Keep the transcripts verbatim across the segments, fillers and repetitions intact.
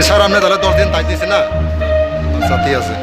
স্যার, আপনি তাহলে দশ দিন দায়িত্ব দিচ্ছেন না? আচ্ছা, ঠিক আছে।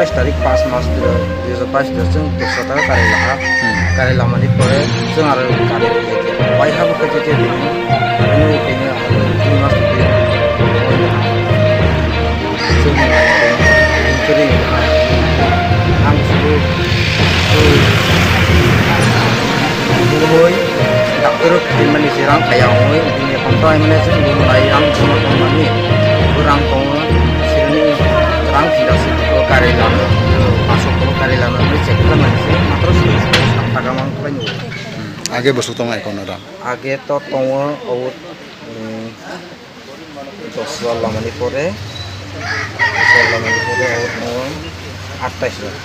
সাতাইশ তারিখ পাঁচ মাস dui hajar bais dui chwng Dosra tarik kari laha. Hmm. Kari lamani pore chwng aro kari waiha bo khe khe khe bini bini khe khe dui mas khe khe chwng khe ang suru bumui doctor o khaimani se rang khaya ongoi bini konto aimani se bumlai rang joma tongmani bo rang tongo sirni rang khinda se bo kari lama asok bo kari lama hwnwi check khlaimani se matro soi soi sak taka mang khlai nw. Age bwswk tongo account o rang? Age to tongo o, mm, dos hajar lamani pore, dos hajar lamani pore o tongo atais hajar.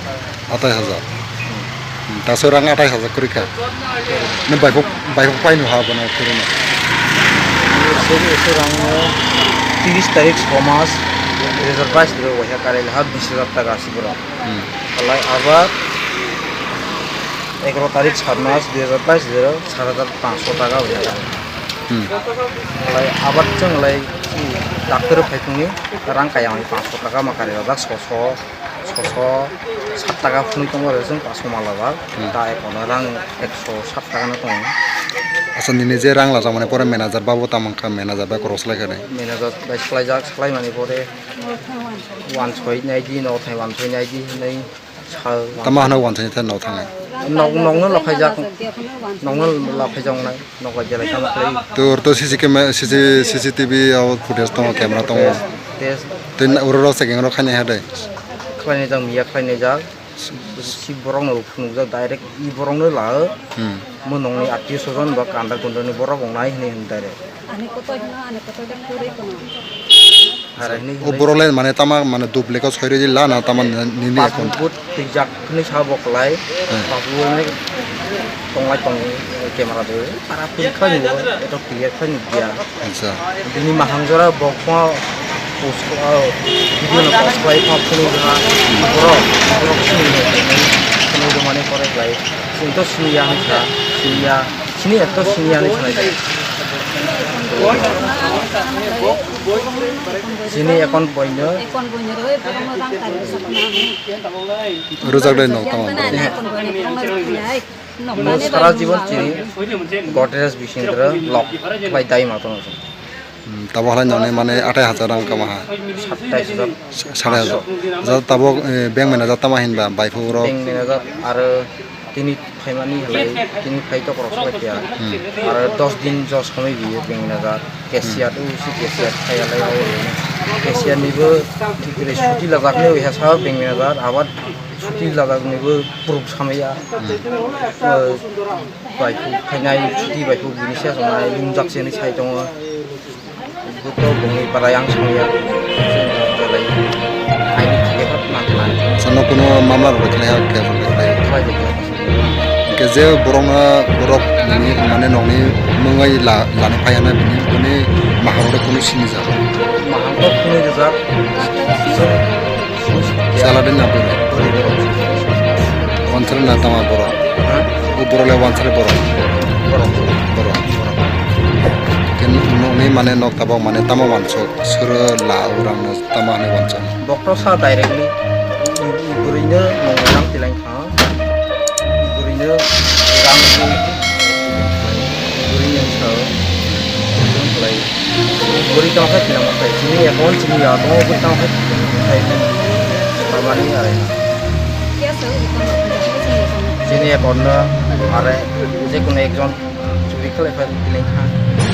Atais hajar. Hmm. Hmm, taso rang atais hajar kwrwi kha. Nw baifok, baifok paino ha bono kwrwino. Ese, ese rang o tiris tarik so mas dui hajar bais dui waisa kari laha bis hajar taka asi borok. Hmm. Alai abar egaro tarik sat mas dui hajar bais dui sat hajar panchsho taka waisa kari. Hmm. Lai abar chwng lai, hmm, doctor phai phungni rang kaya ang panchsho taka ma kari rajak soso, soso sat taka phunui tongo re chwng panchsho ma lajak. Hmm. Ta ekono rang ekso sat taka no tongo. Acha nini je rang lajak mani pore manager babo tamo wngkha, manager bai khorok slai kha de. Manager bai slai jak, slai mani pore wansoi nai di, no thai wansoi nai di hinui. Tamo hano wansani thai no thangnai. Nok, nokno laphaijak, nokno laphaijak nai, nok bai jelai tamo khlai. To, to C C camera, C C, C C T V o footage tongo, camera tongo. Test, test. Tei oro ro checking ro khainai ha dai. Khlainai jak, miya khlainai jak. Si borok no phunukjak direct, i borok no lao. Hmm. Mo nokni attiyo sojon ba kanda kundani borok wngnai hinui hwn direct. Ani kotoi hino, ani kotoi da kwrwi kono. Harai hwnwi O hwnwi. Borok le mane tama mane duplicate soi rwdi la na tama nini account. Passbook bo twijak hwnwi sa bo kwlai. Hmm. Passbook hwnwi tonglai tongo camera do. Para phun khlai nw, eto clear khlai nw dia. Acha. Bini mahang jora bo kho post kho, video no post khlai kho phunwi ha. Borok, borok sini no phunwi mane pore khlai. Sini to sini ya hwnwi kha, sini ya. Sini ekto sini ani sanai. Sini account boino. Account boino roi borokno rang tari sakna. Rujak dai nok tamo. Tamo na account boino borokno rang tari. Nok Mo mane sara bai jibon mung sini Godrej bising dra lok bai dai ma tono. Hmm, tabok halai nokni mane atai hajar rang kama ha. Satais hajar. Sa-, satai hajar. Jat tabok, eh, bank manager tama hinba, bai phuru rok. Bank manager aro tini phaimani halai, tini phai to korok sobai ya. Hmm. Aro dos din jos somoi biyo bank manager. Cashier, hmm, o si cashier, khayalai o. Cashier nibo, suti lajak ni, o ha sa bank manager, abar suti lajak nibo proof samaya. Hmm. Eh, Bai phuk khainai, chuti bai phuk bini se songnai, lungjak se hinwi sai tongo. Buto bongni bara yang songya. Belai aini thike hot ma khlai. Sano kuno mamla rok khlai ha, khe rok khlai. Khlai de khlai. Ke je borok na borok ni mane nokni mungwi la, lani phai hwnwi bini, bini mahang rok kuno sini ja. Mahang rok kuno de jak. Sala de na bini. Wansari na tama borok. Ha? O borok le wansari borok. Borok. Borok. Ken nokni mane nok tabok mane tamo wansok. Soro la urang no tamo hwnwi wansok. Bokto sa directly. Bwrwi no nong rang tilai kha. Bwrwi no rang. Bwrwi no sa. Bwrwi tong khe tini mo tai. Chini account chini ya tong bwrwi tong khe. Tamani arai. Chini account no are je kono ekjon churi khlai phai tilai kha.